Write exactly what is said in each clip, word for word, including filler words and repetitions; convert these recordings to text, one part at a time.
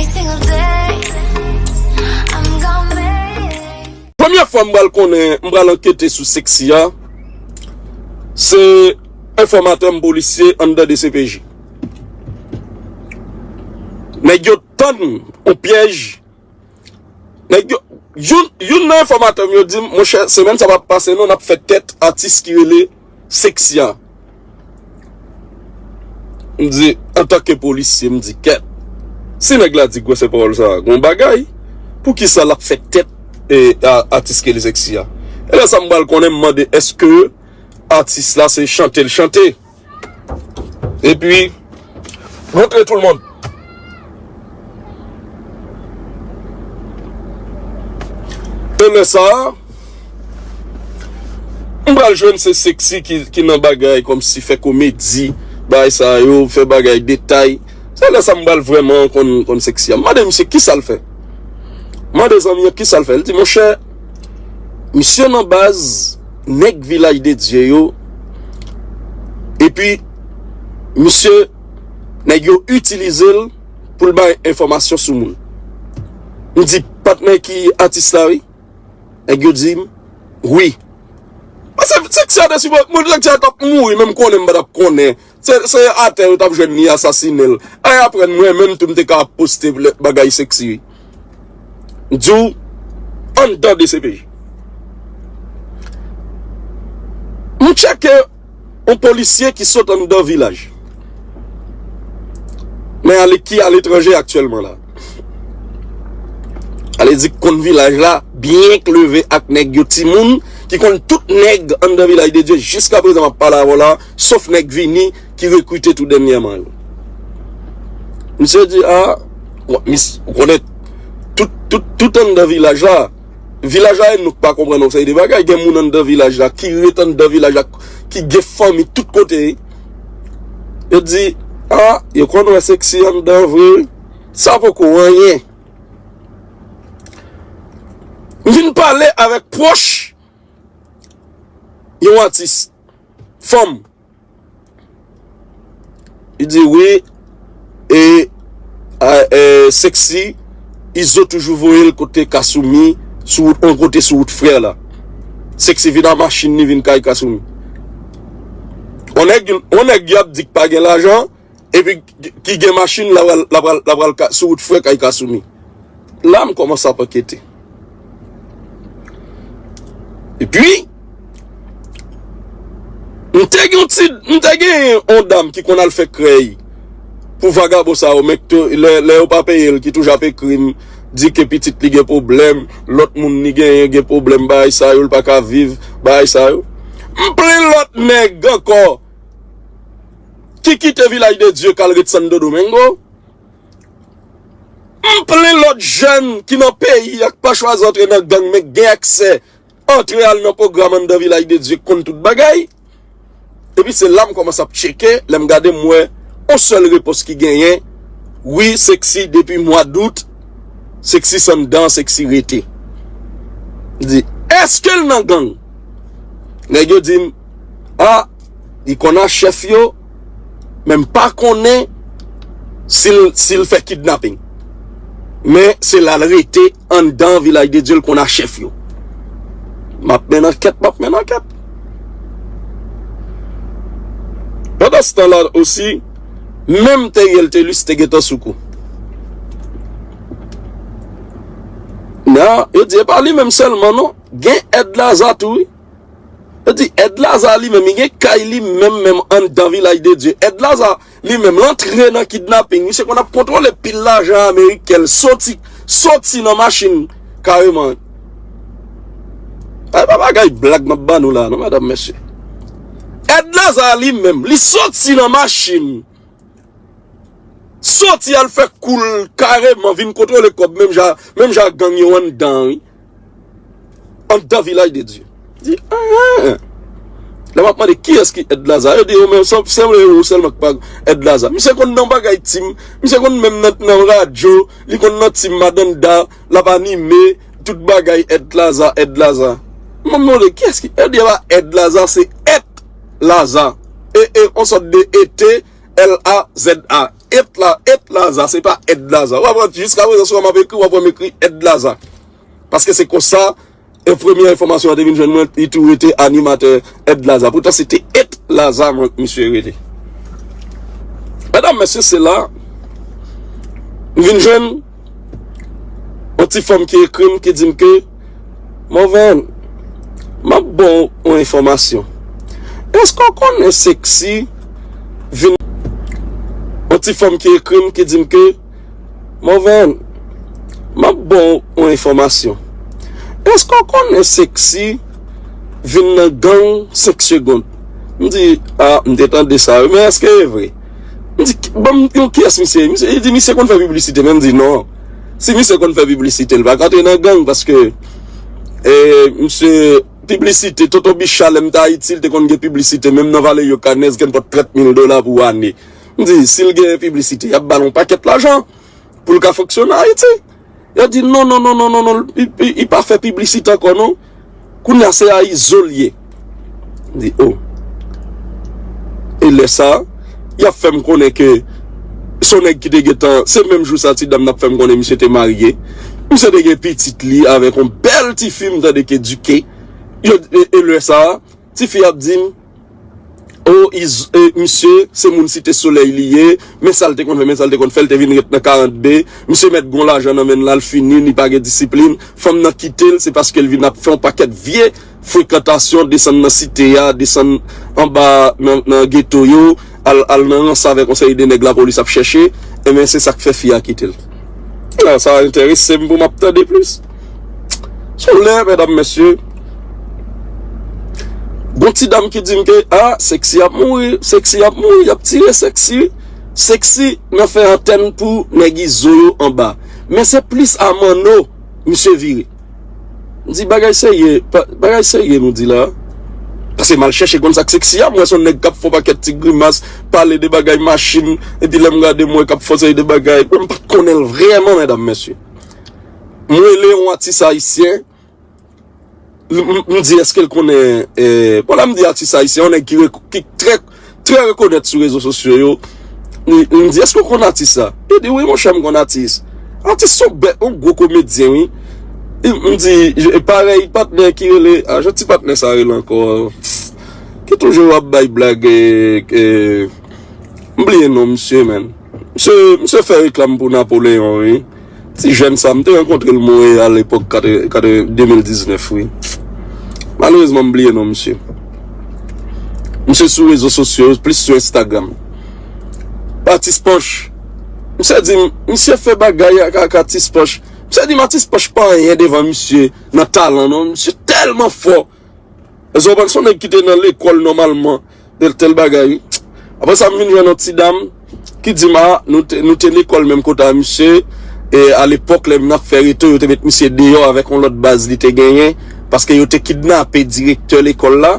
Single day, I'm gonna make it. Premye fwa m pral konnen, m pral ankete sou Sexy a, se enfòmatè m polisye anndan D C P J. Nèg yo tann yon pyèj. Nèg yo, youn, youn nan enfòmatè m yo di m, monchè, semèn sa p ap pase non, n ap fè tèt atis ki rele Sexy a. M di, antanke polisye, m di, kèt. Si nèg la di gwosè pawòl sa a, gon bagay, poukisa l ap fè tèt e, a, atis ki rele Sexy a? E lè sa m pral konnen, m mande, èske atis la se chante l chante? Epi, montre tout le monde. E lè sa a, m pral jwenn se Sexy ki, ki nan bagay kòmsi fè komedi, bagay sa yo, fè bagay detay. Se lè sa m pral vrèman konn, konn Sexy a. M mande misye kisa l fè. M mande zanmi an kisa l fè. Li di, monchè, misye nan baz nèg Vilaj de Dye yo, epi misye, nèg yo itilize l pou l bay enfòmasyon sou moun. M di, patnè ki atis la, wi. Nèg yo di m, wi. Paske Sexy a te sipo-, moun Sexy a t ap mouri, men m konnen m pa t ap konnen. Se, se atè yo t ap jwenn li, asasinen l. Ay aprann mwen menm tou m te ka ap poste lè, bagay Sexy, wi. M di w, anndan D C P J. M tcheke yon polisye ki sot anndan Vilaj. Men ale, ki aletranje aktyèlman la. Ale di k konn Vilaj la, byen k leve ak nèg yo, timoun, ki konn tout nèg anndan Vilaj de Dye, jiska prezan m ap pale avè w la, sof nèg Vini ki rekrite tou dènyèman yo. Misye di, a, w, mis, ou konnen, tout, tout, tout anndan Vilaj la, Vilaj la, e nou k pa konprann yon seri de bagay. Gen moun anndan Vilaj la, ki ret anndan Vilaj la, ki gen fanmi tout kote. Yo di, a, yo konn wè Sexy anndan vre, wi. Sa poko anyen. M vin pale avèk pwòch yon atis, fanm. Li di wi, e, a, e, Sexy, Izo toujou voye l kote Kasumi, sou wout, yon kote sou wout frè la. Sexy vin a machin li vin kay Kasumi. On nèg, on nèg y ap di k pa gen lajan, epi ki gen machin, l ap pral, l ap pral, l ap pral ka, sou wout frè kay Kasumi. La, m kòmanse ap ankete. Epi, m te gen yon ti, m te gen yon dam ki konn al fè krèy pou vagabon sa yo, men ki tou, lè, lè yo pa peye l, ki toujou ap ekri m, di ke pitit li gen pwoblèm, lòt moun li genyen gen pwoblèm, bagay sa yo, l pa ka viv, bagay sa yo. M plen lòt nèg ankò ki kite Vilaj de Dye k al ret Santo Domingo. M plen lòt jèn ki nan peyi a k pa chwazi antre nan gang, men k gen aksè antre al nan pwogram anndan Vilaj de Dye, k konn tout bagay. Epi se la m kòmanse ap tcheke, lè m gade m wè yon sèl repons ki genyen, wi, Sexy depi mwa dout, Sexy s anndan, Sexy rete. M di, èske l nan gang? Nèg yo di m, a, li konn a chèf yo, men m pa konnen si l, si l fè kidnaping. Men se la l rete anndan Vilaj de Dye, l konn a chèf yo. M ap mennen ankèt, m ap mennen ankèt. Pandan se tan la osi, menm Teriel Telus te gentan sou kou. Nan, yo di e pa li menm sèlman non, gen Èd Laza tou wi. Yo di Èd Laza li menm, li gen kay li menm, menm anndan Vilaj de Dye. Èd Laza li menm, l antre nan kidnaping. Misye konn ap kontwole pil lajan ameriken, l soti, soti nan machin kareman. Ay, pa bagay blag m ap ba nou la, non, medam, mesye. Èd Laza li menm, li soti nan machin. Soti al fè kou l kareman, vin kontwole kòb, menm jan, menm jan gang yo anndan, wi. Anndan Vilaj de Dye. Di, ah. Lè m ap mande kiyès ki Èd Laza, yo di yo menm, sanble ou sèlman ki pa Èd Laza. Misye konn nan bagay tim, misye konn menm nan, nan radyo, li konn nan tim Madanda, l ap anime, tout bagay Èd Laza, Èd Laza. M ap mande kiyès ki, yo di e pa Èd Laza, se Èt Laza. E, e, on sòt de E T, L A Z A. Ed la, Ed Laza, se pa Ed Laza. W ap wè, jiska prezan, sou w ap ekri, w ap wè m ekri Ed Laza. Paske se konsa, e premye enfòmasyon an te vin jwenn mwen, li tou rete animatè Ed Laza. Poutan, se te Ed Laza, mwen, misye rete. Medam, mesye, se la, m vin jwenn yon ti fanm ki ekri m, ki di m ke, Mòven, m ap ba w yon enfòmasyon. Èske w konnen Sexy vin. Yon ti fanm ki ekri m, ki di m ke, Mòven, m ap ba w yon enfòmasyon. Èske w konnen Sexy vin nan gang senk segond? M di, a, m te tande sa, wi, men èske e vre? M di, ban m yon kiyès misye ye? Misye, li di, misye konn fè piblisite, men m di, non. Si misye konn fè piblisite, li pa ka antre nan gang, paske, e, misye, piblisite, Tonton Bicha, lè m te Ayiti, li te konn gen piblisite, menm nan Vale Yokanèz, gen nenpòt trant mil dola pou ane. M di, si l gen piblisite, y ap ba l yon pakèt lajan pou l ka fonksyone Ayiti. Yo di, non, non, non, non, non, non, li, li, li pa fè piblisite ankò, non. Kounye a, se a izo l ye. M di, o. E lè sa a, y ap fè m konnen ke se yon nèg ki te gentan, se menm jou sa ti dam nan ap fè m konnen misye te marye. Misye te gen pitit li avèk yon bèl tifi, m tande ke edike. Yo, e, e lè sa a, tifi ap di m, o, iz, e, misye, se moun Site Solèy li ye, men sa l te konn fè, men sa l te konn fè, l te vin ret nan karant B, misye mèt gon lajan nan men l la, l fini, li pa gen disiplin, fanm nan kite l, se paske l vin ap fè yon pakèt vye frekantasyon, desann nan site a, desann anba nan, nan geto yo, al, al nan ranse avèk yon seri de nèg lapolis ap chèche, enben se sa k fè fi a kite l. Sa enterese m pou m ap tande plis. Sou lè, medam, mesye, gon ti dam ki di m ke, a, Sexy ap mouri, Sexy ap mouri, y ap tire Sexy. Sexy nan fè antèn pou nèg izo yo anba. Men se plis a manno misye vire. M di, bagay serye, pa- bagay serye nou di la. Paske m al chèche konn sa k Sexy a, m wè se yon nèg k ap fè yon pakèt ti grimas, pale de bagay machin, epi lè m gade m wè k ap fè yon seri de bagay, m pa t konnen l vrèman, medam, mesye. M rele yon atis ayisyen, m, m, m di, èske l konnen, e, bon, la m di atis ayisyen, yon nèg ki, re- ki trè, trè rekonèt sou rezo sosyo yo. Li, m di, èske w konn atis sa? Li di, wi, monchè, m konn atis. Atis se yon bèl, yon gwo komedyen, wi. Li, m di, e, parèy patnè ki rele, a, jan ti patnè sa rele ankò? Ki toujou ap bay blag, e, e, m bliye non misye, menn. Misye, misye fè reklam pou Napoleon, wi. Ti jèn sa, m te rankontre l Monreyal epòk katrè- katrè- de mil diznèf, wi. Malerezman, m bliye non misye. Misye sou rezo sosyo, plis sou Instagram. Atis Panch. Misye di m, misye fè bagay ak, ak Atis Panch. Misye di m Atis Panch pa anyen devan misye nan talan, non. Misye tèlman fò. Èske w panse yon nèg ki te nan lekòl nòmalman, tèl, tèl bagay, wi. Apre sa, m vin jwenn yon ti dam ki di m, a, nou te, nou te lekòl menm kote a misye, e alepòk, lè n ap fè reto, yo te met misye deyò avèk yon lòt baz li te genyen, paske yo te kidnape direktè lekòl la,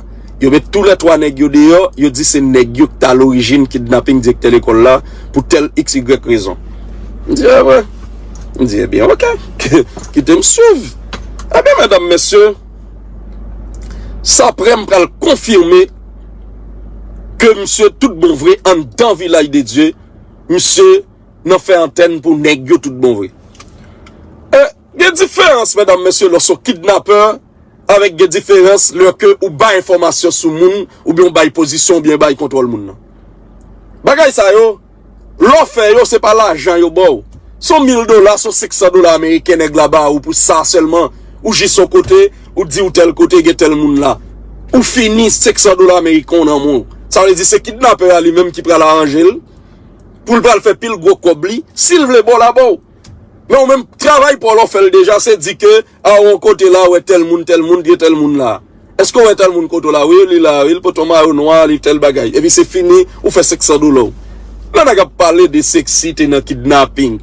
yo met toulètwa nèg yo deyò, yo di se nèg yo ki t a lorijin kidnaping direktè lekòl la pou tèl iks igrèk rezon. M di, a, wè. M di, ebyen, oke. Kite m swiv. Ebyen, medam, mesye, sa prè m pral konfime ke misye tout bon vre anndan Vilaj de Dye, misye nan fè antèn pou nèg yo tout bon vre. E, gen diferans, medam, mesye, lòske w kidnapè, avèk gen diferans lè ke ou bay enfòmasyon sou moun, oubyen ou bay pozisyon, oubyen bay kontwòl moun nan. Bagay sa yo, lè w fè yo, se pa lajan yo ba w. Se yon mil dola, se yon senk san dola ameriken nèg la ba ou pou sa sèlman. Ou jis yon kote, ou di ou tèl kote, gen tèl moun la. Ou fini, senk san dola ameriken w nan men w. Sa vle di se kidnapè a li menm ki pral aranje l, pou l pral fè pil gwo kòb li, si l vle ba w la ba w. Men ou menm, travay pa w la w fè l deja, se di ke, a, ou yon kote la, ou wè tèl moun, tèl moun, gen tèl moun la. Èske w wè tèl moun kote w la? Wi, li la, wi, li pote yon mayo nwa, li tèl bagay. Epi se fini, ou fè senk san dola w. Lè nèg ap pale de Sexy te nan kidnaping.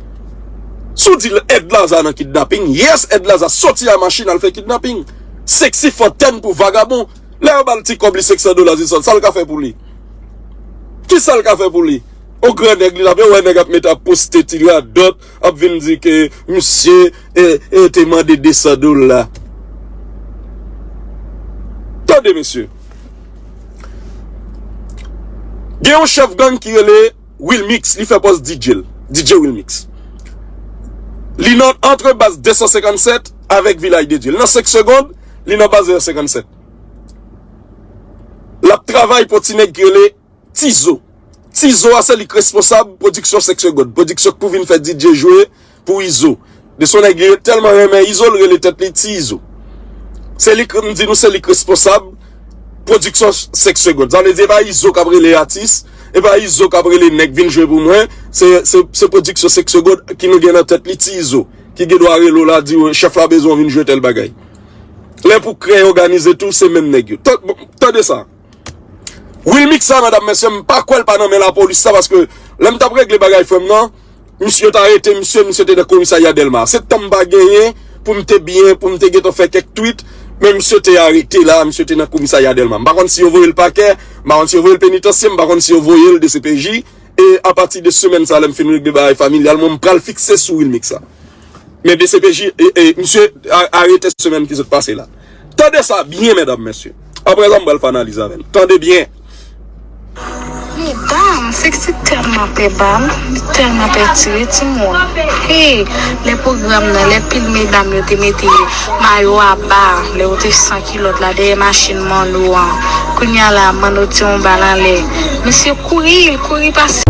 Si w di Ed Laza nan kidnaping, yes, Ed Laza soti a machin al fè kidnaping. Sexy fè antèn pou vagabon. Lè yo ba l ti kòb li senk san dola, di sa, sa l ka fè pou li? Kisa l ka fè pou li? Yon gran nèg li la, men wè nèg ap mete ap poste ti radòt, ap vin di ke misye, e, e, te mande de san dola. Tande, mesye. Gen yon chèf gang ki rele Wilmix, li fè pòz D J l. D J Wilmix. Li nan antre baz de san senkann sèt avèk Vilaj de Dye. Li nan senk segonn, li nan baz de san senkann sèt. L ap travay pou ti nèg ki rele Tizo. Tizo a se li k responsab pwodiksyon senk segonn. Pwodiksyon k pou vin fè D J jwe pou Izo. De son nèg li tèlman renmen Izo, l rele tèt li Ti Izo. Se li k, m di nou, se li k responsab pwodiksyon senk segonn. Sa vle di, e pa Izo k ap rele atis, e pa Izo k ap rele nèg vin jwe pou mwen, se, se, se pwodiksyon senk segonn ki nou gen nan tèt li, Ti Izo, ki gen dwa rele w la, di w, chèf la bezwen w vin jwe tèl bagay. Lè pou kreye òganize tou, se menm nèg yo. Tan-, bon, tande sa. Wilmix sa, medam, mesye, m pa kwè l pa nan men lapolis sa, paske lè m t ap regle bagay frè m nan, misye, yo t arete misye, misye te nan komisarya Dèlma. Se tan m pa genyen pou m te byen, pou m te gentan fè kèk tweet, men misye te arete la, misye te nan komisarya Dèlma. M pa konn si yo voye l pakè, m pa konn si yo voye l penitansye, m pa konn si yo voye l D C P J, e apati de semèn sa, lè m fin regle bagay familyal mwen, m pral fikse sou Wilmix sa. Men D C P J, e, e, misye a-, arete semèn ki sot pase la. Tande sa byen, medam, mesye. Apre sa, m pral fè analiz avè l. Tande byen. Medam, Sexy tèlman pè bal, li tèlman pè tire timoun. Hey, lè pwogram nan, lè pil medam yo te mete mayo a ba, lè yo te san kilòt la dèyè machin Manno an. Kounye a la, Manno tire yon bal anlè. Mesye kouri, l kouri pase.